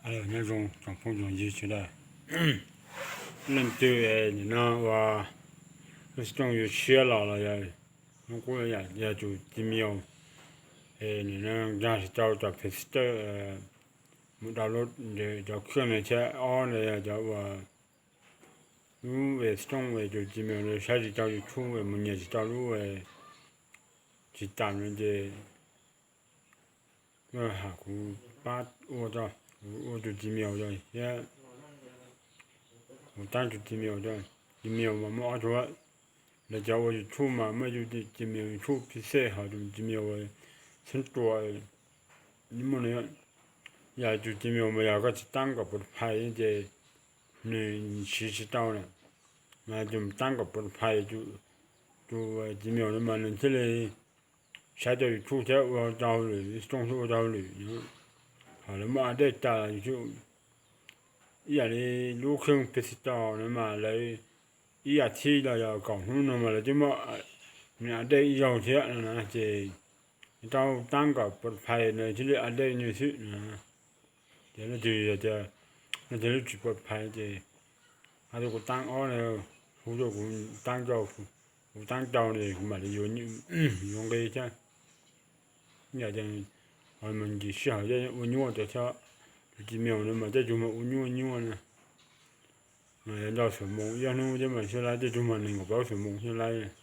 Nyob zoo tsoom phooj tsoom ywg sawv daws. Leej twg es nim no ua lub xov tooj yuav tshiab los los yog, hnub qub yog tus Gmail es nim no nkag tsis tau cov Play Store mus download cov kheej no thiab ob ntawd yog cov uas lub xov tooj es tus Gmail no saib tsis tau YouTube es mus nyiam tsis tau lub tsis tas no ces koj ham kuv pab ua tso, kuv ua tus Gmail tso thiab kuv tab tus Gmail tso. Gmail mas muaj ob tug, lawv cov ua YouTube mas muaj tus Gmail YouTube P C hos tus Gmail Central muaj no. Yog tus Gmail mas yog koj tsis tab kom profile ces nws siv tsis tau na, mas tus tab kom profile tus Gmail no mas nws thiaj li saib tau YouTube thiab ua tau hauj lwm, xov tooj thiab ua tau hauj lwm no. Ho lawv muaj update tas YouTube ib yam li lub kheej Play Store no mas lawv ib yam thib los yog kaum hnub no mas lawv twb muaj nws update ib zaug thiab no na ces tau tab kom profile no thiaj li update nws xwb no. Ces leej twg yog tias leej twg lub tsis profile ces hais rau kuv tab ob na, hu rau kuv tab, kuv tab rau kuv mam li yuav nqi thiab. Yog tias mas nkim sij hawm thiab ua nyuaj tias thiab, tus Gmail no mas tej tug mas ua nyuaj nyuaj na. Yog nto xuab moos ib ob hnub thiab mas xyov laib, tej tug mas nees nkaum plaub xuab moos xyov laib.